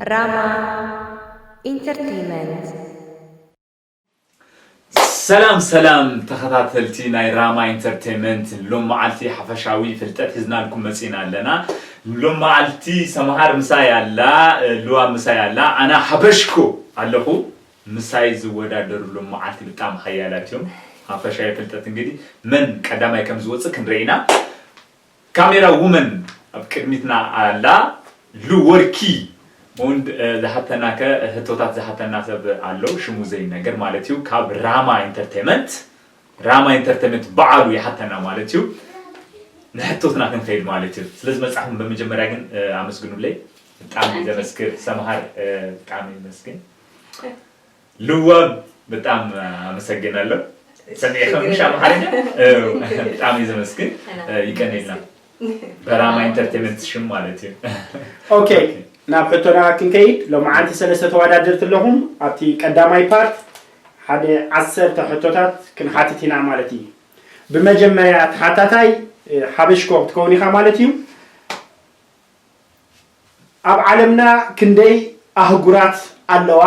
ራማ ኢንተርቴይመንት። ሰላም ሰላም ተኸታተልቲ ናይ ራማ ኢንተርቴይመንት፣ ሎም መዓልቲ ሓፈሻዊ ፍልጠት ሒዝናልኩም መፂና ኣለና። ሎም መዓልቲ ሰምሃር ምሳይ ኣላ፣ ሉዋ ምሳይ ኣላ፣ ኣና ሓበሽኮ ኣለኹ። ምሳይ ዝወዳደሩ ሎም መዓልቲ ብጣዕሚ ሓያላት እዮም። ሓፈሻዊ ፍልጠት እንግዲህ መን ቀዳማይ ከም ዝወፅእ ክንርኢ ኢና። ካሜራ ውመን ኣብ ቅድሚትና ኣላ። ሉወርኪ ወንድ ዝሓተና ከ ህቶታት ዝሓተና ሰብ ኣሎ፣ ሽሙ ዘይነገር ማለት እዩ። ካብ ራማ ኢንተርቴመንት፣ ራማ ኢንተርቴመንት በዓሉ ይሓተና ማለት እዩ። ንሕቶትና ክንከይድ ማለት እዩ። ስለዚ መጻኹም በመጀመርያ ግን ኣመስግኑለይ። ብጣዕሚ ዘመስግን ሰምሃር፣ ብጣዕሚ ይመስግን። ልዋም በጣም ኣመሰግናለሁ። ሰሚዕካ ምሽ ኣምሓርኛ? ብጣዕሚ ዘመስግን። ይቀኔልና በራማ ኢንተርቴመንት ሽም ማለት እዩ። ኦኬ፣ ናብ ሕቶና ክንከይድ። ሎማዓንቲ ሰለስተ ተወዳደርቲ ኣለኹም። ኣብቲ ቀዳማይ ፓርት ሓደ ዓሰርተ ሕቶታት ክንሓትት ኢና ማለት እዩ። ብመጀመርያ ተሓታታይ ሓበሽኮ ክትከውን ኢኻ ማለት እዩ። ኣብ ዓለምና ክንደይ ኣህጉራት ኣለዋ?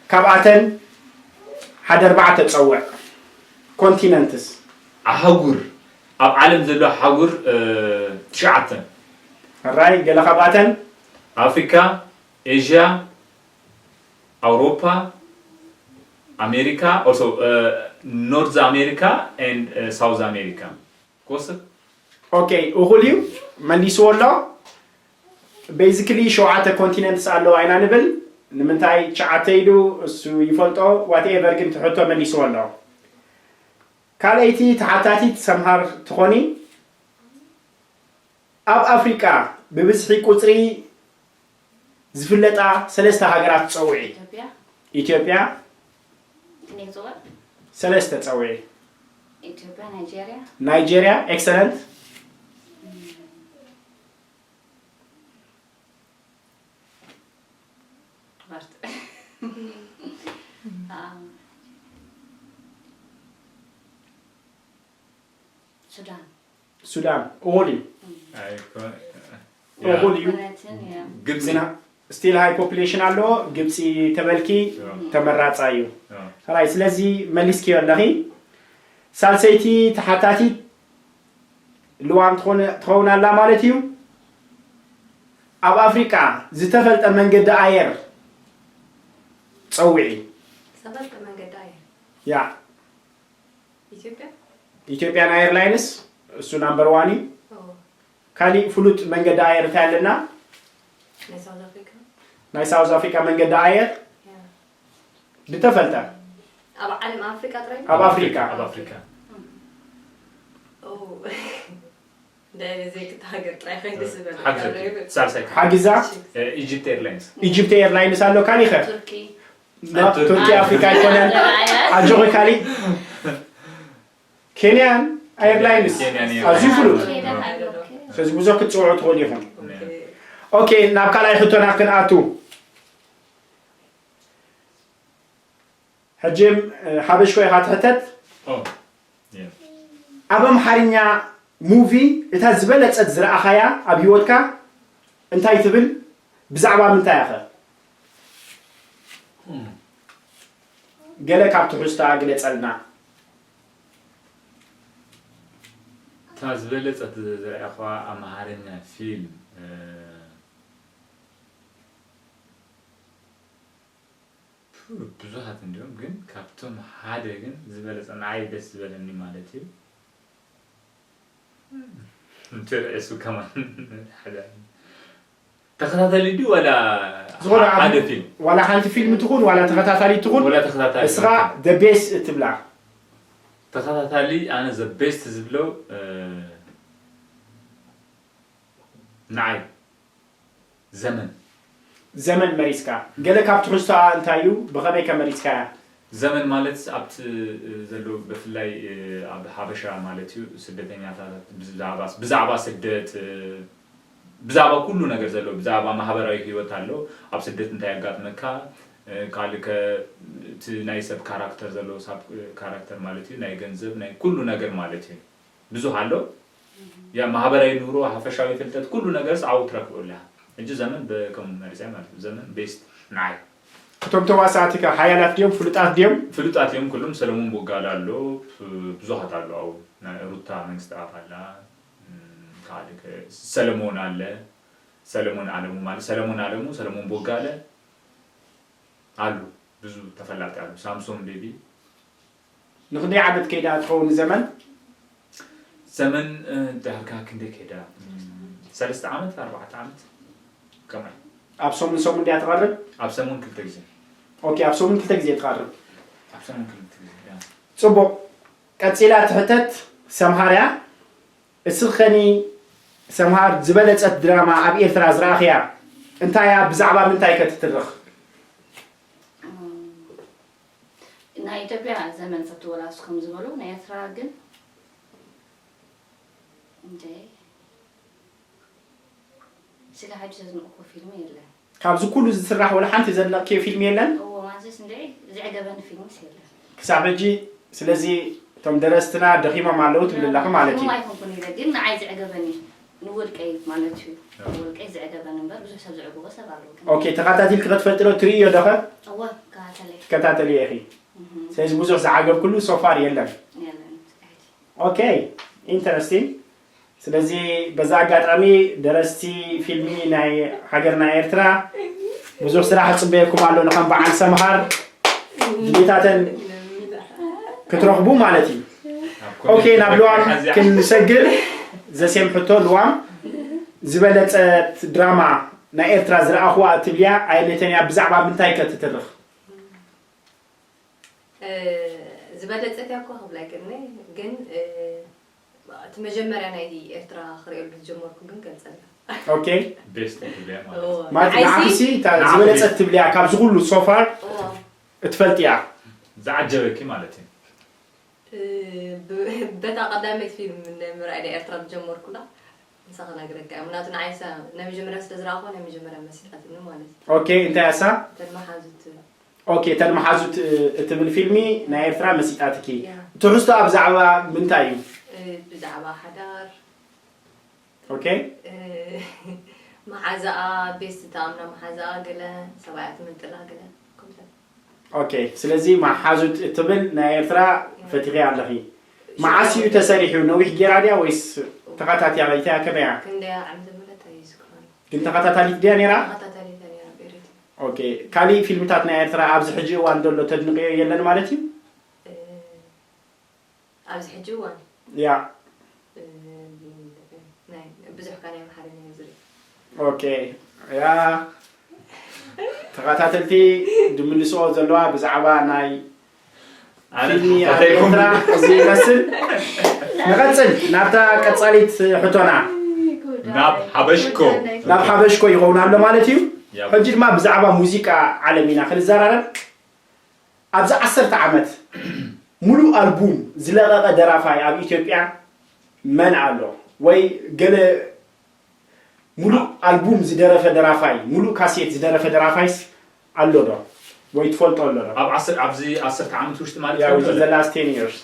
ካብኣተን ሓደ ኣርባዕተ ጸውዕ። ኮንቲነንትስ? ኣህጉር ኣብ ዓለም ዘሎ ኣህጉር ትሽዓተ። ሕራይ፣ ገለ ካብኣተን? ኣፍሪካ፣ ኤዥያ፣ ኣውሮፓ፣ ኣሜሪካ፣ also ኖርዝ ኣሜሪካ and ሳውዝ ኣሜሪካ። ክወስድ። ኦኬ፣ እኹል እዩ፣ መሊስዎ ኣሎ። ቤዚክሊ ሸውዓተ ኮንቲነንትስ ኣለዋ ኢና ንብል። ንምንታይ ትሽዓተ ኢሉ እሱ ይፈልጦ፣ ዋትኤቨር ግን ትሕቶ መሊስዎ ኣሎ። ካልኣይቲ ተሓታቲት ሰምሃር ትኾኒ። ኣብ ኣፍሪቃ ብብዝሒ ቁጽሪ ዝፍለጣ ሰለስተ ሃገራት ጸውዒ። ኢትዮጵያ ኢትዮጵያ ክንደይ ክፅውዕ? ሰለስተ ጸውዒ። ኢትዮጵያ፣ ናይጄሪያ። ናይጄሪያ። ኤክሰለንት። ባርት ሱዳን። ሱዳን። ኦሊ ኣይኮ- ኦሊ እዩ። እውነትን ያ ግብፂ። ግና ስቲል ሃይ ፖፕሌሽን ኣለዎ። ግብፂ ተበልኪ ተመራፃ እዩ። ሕራይ፣ ስለዚ መሊስክዮ ኣለኺ። ሳልሰይቲ ተሓታቲት ልዋም ትኾነ- ትኸውን ኣላ ማለት እዩ። ኣብ ኣፍሪቃ ዝተፈልጠ መንገዲ ኣየር ጸውዒ። ዝተፈልጠ መንገዲ ኣየር ያ ኢትዮጵያ። ኢትዮጵያን ኤርላይንስ እሱ ናምበር ዋን እዩ። ኦ፣ ካሊእ ፍሉጥ መንገዲ ኣየር እንታይ ኣለና? ናይ ሳውዝ ኣፍሪካ። ናይ ሳውዝ ኣፍሪካ መንገዲ ኣየር ያ። ዝተፈልጠ ኣብ ዓለም ኣፍሪካ ጥራይ። ኣብ ኣፍሪካ ኣብ ኣፍሪካ ኦ፣ ደይ ዘይክታ ሃገር ጥራይ ኮይን ደስ ዝበል ሓግዘኪ። ሳልሳይቲ ሓጊዛ ኢጅፕት ኤርላይንስ። ኢጅፕት ኤርላይንስ ኣሎ። ካሊኸ ቱርኪ። ና- ቱርኪ ኣፍሪካ ኣይኮነን። ኣጆኺ። ካሊእ ኬንያን ኤርላይንስ ኬንያን ኣዝዩ ፍሉጥ። ኬንያ ሃገር። ስለዚ ብዙሕ ክትፅውዑ ትኽእሉ ኢኹም። ኦኬ፣ ናብ ካልኣይ ሕቶና ክንኣቱ። ሕጂ ሓበሽኮ ኢኻ ትሕተት። ኦ፣ ያ። ኣብ ኣምሓርኛ ሙቪ እታ ዝበለጸት ዝረኣኻያ ኣብ ህይወትካ እንታይ ትብል? ብዛዕባ ምንታይ ኢኸ? ገለ ካብ ትሕዝታ ግለጸልና። እታ ዝበለጸት ዝረኣኹዋ ኣምሓርኛ ፊልም፣ እ፣ ፑ፣ ብዙሓት እንዲዮም፣ ግን ካብቶም ሓደ ግን ዝበለጸ ንዓይ ደስ ዝበለኒ ማለት እዩ። እንተ ርእሱ ከማን ሓደ ተኸታተሊ ድዩ ዋላ ዝኾነ ሓደ ኣብ- ፊልም? ዋላ ሓንቲ ፊልም ትኹን ዋላ ተኸታታሊ ትኹን ዋላ ተኸታታሊ እስኻ the best እትብላ። ተኸታታሊ ኣነ the best ዝብለው፣ እ፣ ንዓይ ዘመን። ዘመን መሪጽካ። ገለ ካብ ትሕዝቶኣ እንታይ እዩ? ብኸመይ ከ መሪጽካያ? ዘመን ማለት ኣብቲ ዘሎ ብፍላይ ኣብ ሓበሻ ማለት እዩ ስደተኛታት ብዛዕባ ብዛዕባ ስደት ብዛዕባ ኩሉ ነገር ዘሎ ብዛዕባ ማህበራዊ ህይወት ኣሎ ኣብ ስደት እንታይ ያጋጥመካ ካልእ ከ እቲ ናይ ሰብ ካራክተር ዘሎ ሳብ ካራክተር ማለት እዩ ናይ ገንዘብ ናይ ኩሉ ነገር ማለት እዩ ብዙሕ ኣሎ ያ ማህበራዊ ኑሮ ሓፈሻዊ ፍልጠት ኩሉ ነገር ኣብኡ ትረክቦ ኣለኻ ሕጂ ዘመን ብከም መሪፀ ማለት እዩ። ዘመን ቤስት ንዓይ። እቶም ተዋሳእቲ ከ ሓያላት ድዮም ፍሉጣት ድዮም? ፍሉጣት እዮም ኩሎም። ሰለሞን ቦጋለ ኣሎ፣ ብዙሓት ኣሎ። ኣብኡ ናይ ሩታ መንግስቲ ኣፍ ኣላ። ካልእ ከ ሰለሞን ኣለ። ሰለሞን ኣለሙ ማለት ሰለሞን ኣለሙ፣ ሰለሞን ቦጋለ ኣሉ። ብዙ ተፈላጢ ኣሉ። ሳምሶን ቤቢ። ንክንደይ ዓመት ከይዳ ትኸውን ዘመን? ዘመን ዳርጋ ክንደይ ከይዳ? ሰለስተ ዓመት ኣርባዕተ ዓመት ከማይ። ኣብ ሰሙን ሰሙን ድያ ትቐርብ? ኣብ ሰሙን ክልተ ግዜ። ኦኬ፣ ኣብ ሰሙን ክልተ ግዜ ትቐርብ። ኣብ ሰሙን ክልተ ግዜ። ጽቡቕ። ቀጺላ ትሕተት ሰምሃርያ። እስኸኒ ሰምሃር ዝበለጸት ድራማ ኣብ ኤርትራ ዝረኣኽያ እንታያ? ብዛዕባ ምንታይ ከ ትትርኽ? ናይ ኢትዮጵያ ዘመን ፈትዎ ላሱ ከም ዝበሉ ናይ ኤርትራ ግን እንደ ስለ ሓጂ ዘዝንቕኩ ፊልም የለን። ካብዚ ኩሉ ዝስራሕ ወላ ሓንቲ ዘድነቕክዮ ፊልም የለን? እዎ ማንዘስ እንደ ዝዕገበኒ ፊልምስ የለን። ክሳብ ሕጂ። ስለዚ እቶም ደረስትና ደኺሞም ኣለዉ ትብል ኣለኺ ማለት እዩ። ኣይኮንኩን ኢለ ግን ንዓይ ዝዕገበኒ ንውልቀይ ማለት እዩ። ንውልቀይ ዝዕገበኒ እምበር ብዙሕ ሰብ ዝዕግቦ ሰብ ኣለዉ። ኦኬ፣ ተኸታቲልኪ ክትፈልጢ ዶ ትርእዮ ዶ ኸ? እወ ከታተለ። ትከታተልዮ ኢኺ። ስለዚ ብዙሕ ዝዓገብክሉ ሶፋር የለን። የለን። ኦኬ፣ ኢንተረስቲንግ። ስለዚ በዛ ኣጋጣሚ ደረስቲ ፊልሚ ናይ ሃገርና ኤርትራ ብዙሕ ስራሕ ይፅበየኩም ኣሎ። ንከም በዓል ሰምሃር ድሌታተን ክትረኽቡ ማለት እዩ። ኦኬ፣ ናብ ልዋም ክንሰግር። ዘሴም ሕቶ። ልዋም ዝበለፀት ድራማ ናይ ኤርትራ ዝረኣኽዋ እትብልያ ኣየነተን እያ? ብዛዕባ ምንታይ ከ ትትርኽ? ዝበለፀት እያ እኮ ክብላ ኣይክእልን እየ፣ ግን እቲ መጀመርያ ናይ ኤርትራ ክሪኤሉ ዝጀመርኩ ግን ገልፀላ። ኦኬ፣ ቤስት ትብልያ ማለት እዎ። እዩ። ማለት ንዓይሲ ንዓኺሲ እታ ዝበለፀት ትብልያ ካብዚ ኩሉ ሶፋር እዎ። እትፈልጥያ? ዝዓጀበኪ ማለት እዩ። እ፣ ብ- በታ ቀዳመይቲ ፊልም ንምርኣይ ናይ ኤርትራ ዝጀመርኩላ ንሳ ክነግረካ እየ። ምክንያቱ ንዓይሳ ናይ መጀመርያ ስለ ዝረኣኹ ናይ መጀመርያ መሲጣትኒ ማለት እዩ። ኦኬ፣ እንታይ እያ እሳ? ተን መሓዙት ኦኬ፣ እተን መሓዙት እ፣ እትብል ፊልሚ ናይ ኤርትራ መሲጣትኪ። ያ። ትሕዝቶ ብዛዕባ ምንታይ እዩ? እ፣ ብዛዕባ ሓዳር ኦኬ፣ እ፣ መሓዛኣ ቤስት ተኣምና መሓዛኣ ገለ ሰብኣያ ትምንጥላ ገለ ከምዚ። ኦኬ። ስለዚ መሓዙት እትብል ናይ ኤርትራ ፈቲኺ ኣለኺ። መዓስ እዩ ተሰሪሑ? ነዊሕ ጌራ ድያ ወይስ ተኸታቲያ? ከመይ እያ? ክንደያ ዓመተ ምህረት ኣይዝክሮን። ግን ተኸታታሊት ድያ ነይራ? ተኸታታሊት እያ ነይራ ብኤሪት። ኦኬ። ካሊእ ፊልምታት ናይ ኤርትራ ኣብዚ ሕጂ እዋን ዘሎ ተድንቕዮ የለን ማለት እዩ? እ፣ ኣብዚ ሕጂ እዋን ያ እ፣ ናይ ብዙሕ ከ ናይ ኣምሓርኛ እዩ ዝርኢ። ኦኬ። ያ ተኸታተልቲ ድምልስኦ ዘለዋ ብዛዕባ ናይ ኣነ ፊልሚ ኣብ ተኸታተልኩም ኤርትራ እዚ ይመስል። ንቐጽል ናብታ ቀጻሊት ሕቶና። ናብ ሓበሽኮ። ናብ ሓበሽኮ ይኸውን ኣሎ ማለት እዩ። ያ። ሕጂ ድማ ብዛዕባ ሙዚቃ ዓለም ኢና ክንዘራረብ። ኣብዚ ዓሰርተ ዓመት ሙሉእ ኣልቡም ዝለቐቐ ደራፋይ ኣብ ኢትዮጵያ መን ኣሎ? ወይ ገለ ሙሉእ ኣልቡም ዝደረፈ ደራፋይ፣ ሙሉእ ካሴት ዝደረፈ ደራፋይስ ኣሎ ዶ? ወይ ትፈልጦ ኣሎ ዶ? ኣብ ዓስር ኣብዚ ዓሰርተ ዓመት ውሽጢ ማለት Yeah, እዩ። within the last ten years.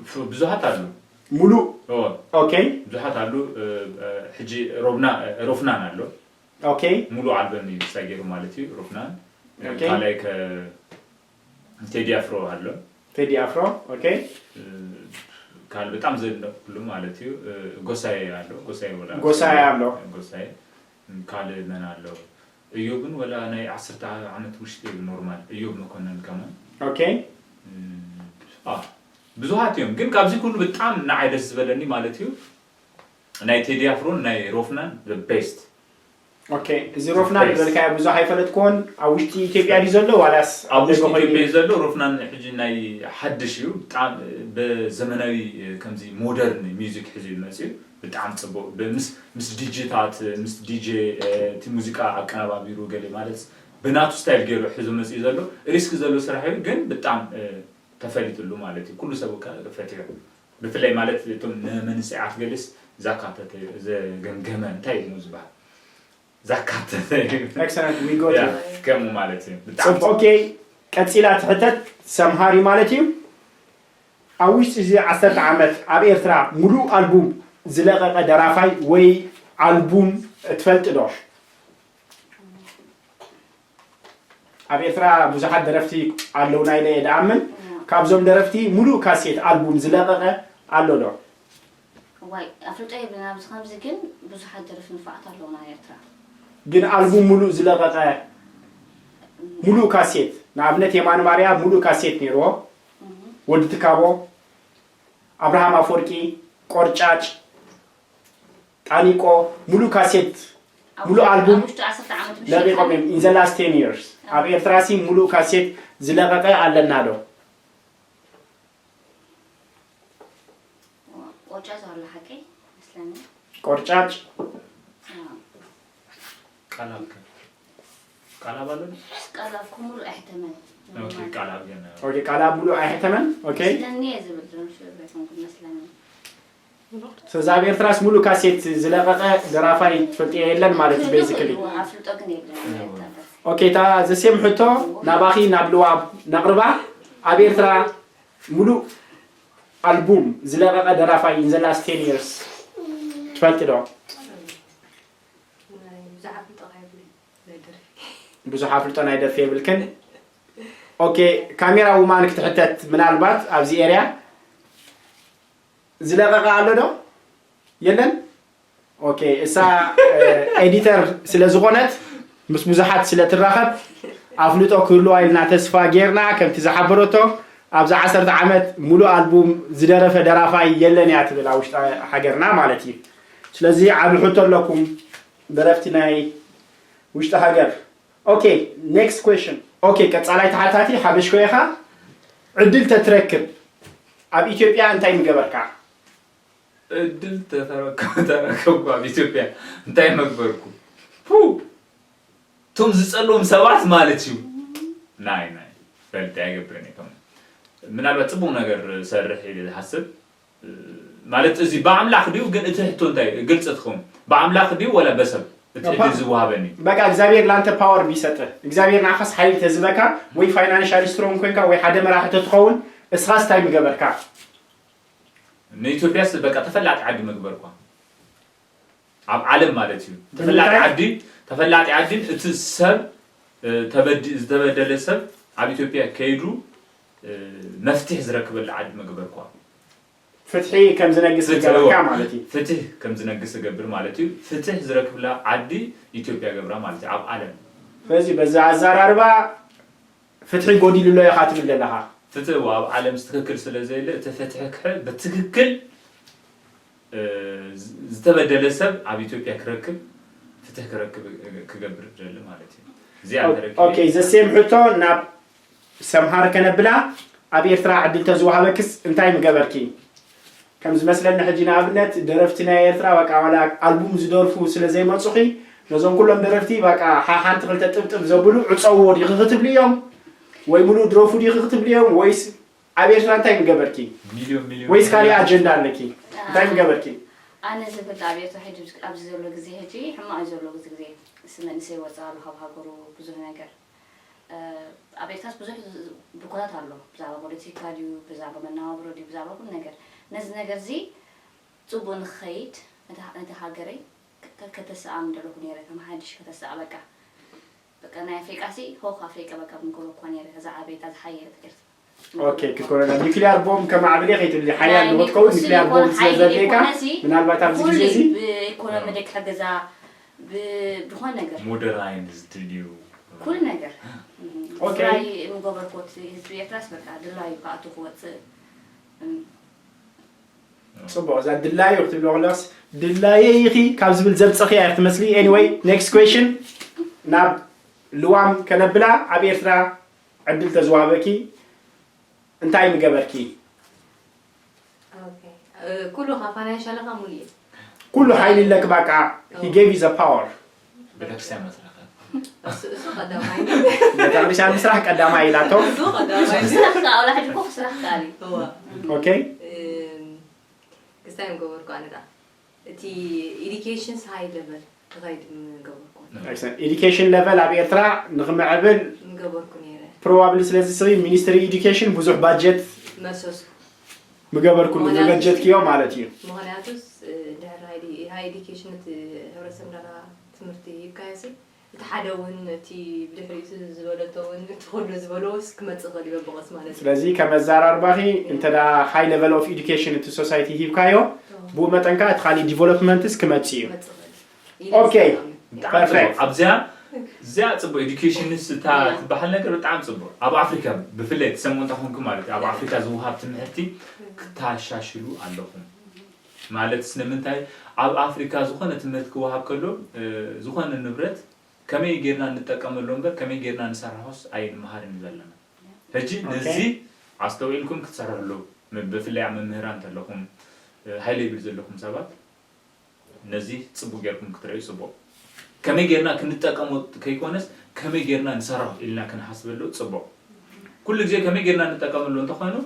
ፍ- ብዙሓት ኣለዉ። ሙሉእ እዎ፣ ኦኬ ብዙሓት ኣሉ። እ፣ እ፣ ሕጂ ሮብና እ፣ ሮፍናን ኣሎ። ኦኬ ሙሉእ ኣልበም እዩ ንሳ ገይሩ ማለት እዩ። ሮፍናን ኦኬ። ካልኣይ ከ ቴዲ ኣፍሮ ኣሎ። ቴዲ ኣፍሮ ኦኬ እ፣ ካልእ በጣም ዘድነቕኩሉ ማለት እዩ። እ፣ ጎሳየ ኣሎ። ጎሳየ ወላ ጎሳየ ኣሎ። ጎሳየ ካልእ መን ኣሎ? እዮብን ወላ ናይ ዓሰርተ ዓመት ውሽጢ እዩ ኖርማል። እዮብ መኮነን ከማን ኦኬ እ፣ አ፣ ብዙሓት እዮም ግን ካብዚ ኩሉ ብጣም ንዓይ ደስ ዝበለኒ ማለት እዩ ናይ ቴዲ ኣፍሮን ናይ ሮፍናን the best። ኦኬ። እዚ ሮፍናን ዝበልካዮ ብዙሕ ኣይፈለጥኩዎን። ኣብ ውሽጢ ኢትዮጵያ ድዩ ዘሎ ዋላስ ኣብ ውሽጢ ደገ ኮይኑ? ኢትዮጵያ እዩ ዘሎ። ሮፍናን ሕጂ ናይ ሓድሽ እዩ ብጣም ብዘመናዊ ከምዚ ሞደርን ሚውዚክ ሕዚ እዩ መፅዩ። ብጣዕሚ ፅቡቅ ብ- ምስ ምስ ዲጂታት ምስ ዲጄ እቲ ሙዚቃ ኣቀናባቢሩ ገለ ማለት ብናቱ ስታይል ገይሩ ሕዚ መፅዩ ዘሎ ሪስክ ዘሎ ስራሕ እዩ ግን ብጣም ተፈሊጥሉ ማለት እዩ። ኩሉ ሰብ ከ ፈትዮ ብፍላይ ማለት እቶም ንመንስዓት ገልስ ዛካተተ ዘገምገመ እንታይ እዩ ዝበሃል ዛካተተ እዩ። Excellent, we got ያ፣ it. ከምኡ ማለት እዩ። ብጣዕሚ ጽቡቅ። ኦኬ፣ ቀጺላ ትሕተት ሰምሃር እዩ ማለት እዩ። ኣብ ውሽጢ እዚ ዓሰርተ ዓመት ኣብ ኤርትራ ሙሉእ ኣልቡም ዝለቀቀ ደራፋይ ወይ ኣልቡም ትፈልጥ ዶ? ኣብ ኤርትራ ብዙሓት ደረፍቲ ኣለውና ኢለ እየ ድኣምን። ካብዞም ደረፍቲ ሙሉእ ካሴት ኣልቡም ዝለቐቐ ኣሎ ዶ? ዋይ ኣፍልጦ የብልን። ኣብዚ ከምዚ ግን ብዙሓት ደረፍቲ ንፉዓት ኣለውና ኣብ ኤርትራ። ግን ኣልቡም ሙሉእ ዝለቐቐ ሙሉእ ካሴት፣ ንኣብነት የማነ ማርያ ሙሉእ ካሴት ነይርዎ። ወዲ ትካቦ፣ ኣብርሃም ኣፈወርቂ፣ ቆርጫጭ፣ ጣኒቆ፣ ሙሉእ ካሴት፣ ሙሉእ ኣልቡም ኣብ ውሽጢ ዓሰርተ ዓመት ምሽ ለቂቖም እዮም። In the last ten years ኣብ ኤርትራ ሲ ሙሉእ ካሴት ዝለቐቐ ኣለና ዶ? ቆጫ ዘሎ ሓቂ መስለኒ። ቆርጫጭ ኣዎ። ቃላብ ከ ቃላብ ኣሎ ቃላብ ኩሙሉ ኣይሕተመን። ኦኬ ቃላብ ገና ኦኬ፣ ቃላብ ሙሉእ ኣይሕተመን። ኦኬ፣ ስለኒ እየ ዝብል ድምሹ ዘይኮንኩ መስለኒ። ስለዚ ኣብ ኤርትራስ ሙሉእ ካሴት ዝለቐቐ ደራፋይ ትፈልጥዮ የለን ማለት እዩ basically። ኣፍልጦ ግን የብለን። ኦኬ፣ እታ ዘሴም ሕቶ ናባኺ ናብ ልዋብ ነቕርባ። ኣብ ኤርትራ ሙሉእ ኣልቡም ዝለቐቐ ደራፋይ in the last ten years ትፈልጢ ዶ? ብዙሕ ኣፍልጦ የብለይን ናይ ደርፊ። ብዙሕ ኣፍልጦ ናይ ደርፊ የብልክን። ኦኬ፣ ካሜራ ውማን ክትሕተት ምናልባት ኣብዚ ኤርያ ዝለቐቐ ኣሎ ዶ? የለን። ኦኬ፣ እሳ ኤዲተር ስለ ዝኾነት ምስ ብዙሓት ስለ ትራኸብ ኣፍልጦ ክህልዋ ኢልና ተስፋ ጌርና። ከምቲ ዝሓበረቶ ኣብዚ ዓሰርተ ዓመት ሙሉእ ኣልቡም ዝደረፈ ደራፋይ የለን እያ ትብል ኣብ ውሽጢ ሃገርና ማለት እዩ። ስለዚ ዓቢ ሕቶ ኣለኩም ደረፍቲ ናይ ውሽጢ ሃገር። ኦኬ፣ next question። ኦኬ፣ ቀጻላይ ተሓታቲ ሓበሽኮ ኢኻ። ዕድል ተትረክብ ኣብ ኢትዮጵያ እንታይ ምገበርካ? እድል ተተረከ- ተረከብኩ ኣብ ኢትዮጵያ እንታይ መግበርኩ ፑ እቶም ዝጸልዎም ሰባት ማለት እዩ ናይ ናይ ፈልጥ ኣይገብርን እየ ከም ምናልባት ጽቡቅ ነገር ሰርሕ ኢለ ዝሓስብ ማለት እዚ ብኣምላኽ ድዩ ግን እቲ ሕቶ እንታይ ግልጽ ትኸውን ብኣምላኽ ድዩ ወላ በሰብ እቲ ዕድል ዝወሃበኒ በቃ እግዚኣብሔር ላንተ ፓወር ቢሰጥህ እግዚኣብሔር ንዓኻስ ሓይል ተዝበካ ወይ ፋይናንሻል ስትሮንግ ኮይንካ ወይ ሓደ መራሒ ተትኸውን እስኻስ እንታይ ምገበርካ ንኢትዮጵያስ በቃ ተፈላጢ ዓዲ መግበርኳ ኣብ ዓለም ማለት እዩ ተፈላጢ ዓዲ ተፈላጢ ዓዲ እቲ ሰብ ተበዲ- ዝተበደለ ሰብ ኣብ ኢትዮጵያ ከይዱ መፍትሒ ዝረክበሉ ዓዲ መግበርኳ ፍትሒ ከም ዝነግስ ዝገበርካ ማለት እዩ ፍትህ ከም ዝነግስ ዝገብር ማለት እዩ ፍትህ ዝረክብላ ዓዲ ኢትዮጵያ ገብራ ማለት እዩ ኣብ ዓለም ስለዚ በዚ ኣዘራርባ ፍትሒ ጎዲሉ ኣሎ ኢኻ ትብል ዘለኻ ፍትህ ኣብ ዓለም ትክክል ስለ ዘየለ እቲ ፍትሒ ክሕል ብትክክል ዝተበደለ ሰብ ኣብ ኢትዮጵያ ክረክብ ፍትህ ክረክብ ክገብር ደሊ ማለት እዩ እዚኣ ኦኬ ዘሴም ሕቶ ናብ ሰምሃር ከነብላ ኣብ ኤርትራ ዕድል ተዝወሃበክስ እንታይ ምገበርኪ ከም ዝመስለኒ ሕጂ ንኣብነት ደረፍቲ ናይ ኤርትራ በቃ ዋላ ኣልቡም ዝደርፉ ስለ ዘይመጹኺ ነዞም ኩሎም ደረፍቲ በቃ ሓንቲ ክልተ ጥብጥብ ዘብሉ ዕጸዎ ዲኺ ክትብሊ እዮም ወይ ሙሉእ ድረፉ ዲኺ ክትብሊ እዮም ወይስ ኣብ ኤርትራ እንታይ ምገበርኪ ሚልዮን ሚልዮን ወይስ ካሊእ ኣጀንዳ ኣለኪ እንታይ ምገበርኪ ኣነ ዝብል ኣብ ኤርትራ ሕጂ ኣብዚ ዘሎ ግዜ ሕጂ ሕማቕ እዩ ዘሎ ግዜ ግዜ እዚ መንእሰይ ወፃ ኣሎ ካብ ሃገሩ ብዙሕ ነገር ኣብ ኤርትራስ ብዙሕ ብኮታት ኣሎ ብዛዕባ ፖለቲካ ድዩ ብዛዕባ መነባብሮ ድዩ ብዛዕባ ኩሉ ነገር ነዚ ነገር እዚ ፅቡቅ ንክኸይድ ነቲ ሃገረይ ከተስኣ ምደለኩ ነይረ ከም ሓድሽ ከተስኣ በቃ በቃ ናይ ኣፍሪቃ ሲ ሆክ ኣፍሪቃ በቃ ምንኮበኳ ነይረ እዛ ዓበይታ ዝሓየለት ኤርትራ ኦኬ ክትኮነና ኒክሊያር ቦምብ ከማዕብል እየ ከይትብሊ ሓያል ንክትከውን ኒክሊያር ቦምብ ስለ ዘድልየካ ምናልባት ኣብዚ ግዜ እዚ ኢኮኖሚ ደቂ ሓገዛ ብድኾነ ነገር ሞደርናይዝ ድልዩ ኩሉ ነገር ኦኬ ብፍላይ ምገበርኮት ህዝቢ ኤርትራስ በቃ ድላዩ ክኣቱ ክወፅእ ፅቡቅ እዛ ድላዩ ክትብሎ ከለስ ድላየ ኢኺ ካብ ዝብል ዘብፀኽያ ኢኺ ትመስሊ anyway next question ናብ ልዋም ከነብላ ኣብ ኤርትራ ዕድል ተዝዋሃበኪ እንታይ ምገበርኪ ኩሉ ካብ ፋይናንሻል ኻ ሙሉ እዩ ኩሉ ሓይሊ ኣለክ ባቃ he gave you the power ቤተክርስትያን መስራኻ እሱ እሱ ቀዳማይ ቤተክርስትያን ምስራሕ ቀዳማይ ኢላቶ እሱ ቀዳማይ ስራሕ ከኣ ወላ ሕጂ እኮ ክስራሕ ከኣል እዩ እዋ okay ክስታይ ምገበርኩ ኣነ ዳ እቲ ኢዱኬሽንስ ሃይ ለቨል ክኸይድ ምገበርኩ Excellent. Education level ኣብ ኤርትራ ንክምዕብል ምገበርኩ ነይረ probably ስለዚ ስሪ ሚኒስትሪ education ብዙሕ ባጀት መሰሱ ምገበርኩሉ ዝበጀትክዮ ማለት እዩ ምክንያቱስ ድሕሪ ሃይ ኢዱኬሽን እቲ ሕብረተሰብ እንዳላ ትምህርቲ ይካየሲ እቲ ሓደ እውን እቲ ብድሕሪኡ ዝበለቶ እውን እቲ ኩሉ ዝበለዎስ ክመፅእ ይኽእል እዩ በብቐስ ማለት እዩ። ስለዚ ከመዛራርባኺ እንተ high level of education እቲ society ሂብካዮ ብኡ መጠን ከዓ እቲ ካሊእ development ስ ክመፅእ እዩ። ክመፅእ ይኽእል እዩ። Okay. ኢለ ብጣዕሚ Perfect. ፅቡቅ ኣብዚኣ እዚኣ ፅቡቅ education ስ እታ ትበሃል ነገር ብጣዕሚ ፅቡቅ ኣብ ኣፍሪካ ብፍላይ ትሰምዑ እንተኾንኩም ማለት እዩ ኣብ ኣፍሪካ ዝወሃብ ትምህርቲ ክታሻሽሉ ኣለኹም ማለት ስ ንምንታይ ኣብ ኣፍሪካ ዝኾነ ትምህርቲ ክወሃብ ከሎ እ፣ ዝኾነ ንብረት ከመይ ጌርና እንጠቀመሉ እምበር ከመይ ጌርና ንሰርሖስ ኣይንመሃርን ዘለና ሕጂ Okay. ነዚ ኣስተውዒልኩም ክትሰርሕሉ ም- ብፍላይ ኣብ መምህራን እንተለኹም እ፣ high level ዘለኹም ሰባት ነዚ ፅቡቅ ጌርኩም ክትረዩ ፅቡቅ ከመይ ጌርና ክንጠቀሞ ከይኮነስ ከመይ ጌርና ንሰራሁ ኢልና ክንሓስበሉ ፅቡቅ ኩሉ ግዜ ከመይ ጌርና ንጠቀመሉ እንተኾይኑ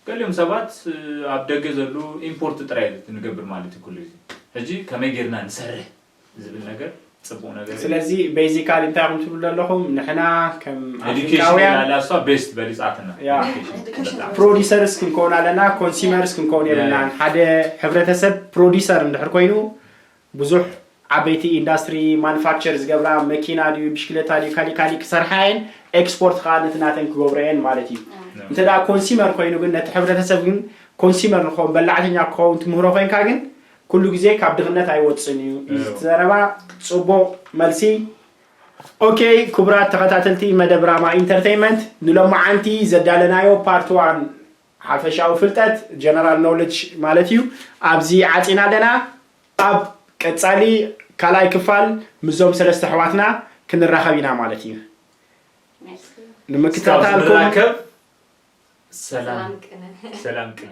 ገሊኦም ሰባት እ፣ ኣብ ደገ ዘሉ ኢምፖርት ጥራይ ንገብር ማለት እዩ ኩሉ ግዜ ሕጂ ከመይ ጌርና ንሰርሕ ዝብል ነገር ፅቡቅ ነገር እዩ። ስለዚ basically እንታይ ኢኹም ትብሉ ዘለኹም ንሕና ከም ኤዱኬሽን ኣፍሪካውያን ላላ እሷ ቤስት በሊፃትና ያ። ኤዱኬሽን በጣም። producers ክንከውን ኣለና consumers ክንከውን የብልናን ሓደ ሕብረተሰብ producer እንድሕር ኮይኑ ብዙሕ ዓበይቲ ኢንዳስትሪ ማኑፋክቸር ዝገብራ መኪና ድዩ ብሽክለታ ድዩ ካሊእ ካሊእ ክሰርሓ እየን ኤክስፖርት ከዓ ነቲ ናተን ክገብሮ እየን ማለት እዩ እንተ ደኣ ኮንሲመር ኮይኑ ግን ነቲ ሕብረተሰብ ግን ኮንሲመር ንኸውን በላዕተኛ ክኸውን ትምህሮ ኮይንካ ግን ኩሉ ግዜ ካብ ድኽነት ኣይወፅን እዩ እዩ እቲ ዘረባ ፅቡቅ መልሲ ኦኬ ክቡራት ተኸታተልቲ መደብ ራማ ኢንተርቴይንመንት ንሎማዓንቲ ዘዳለናዮ ፓርት ዋን ሓፈሻዊ ፍልጠት ጀነራል ኖውለጅ ማለት እዩ ኣብዚ ዓፂና ኣለና ኣብ ቀፃሊ ካልኣይ ክፋል ምስዞም ሰለስተ ኣሕዋትና ክንራኸብ ኢና ማለት እዩ ንምክትታልኩም ንራከብ ሰላም ሰላም ቅነ ሰላም ቅነ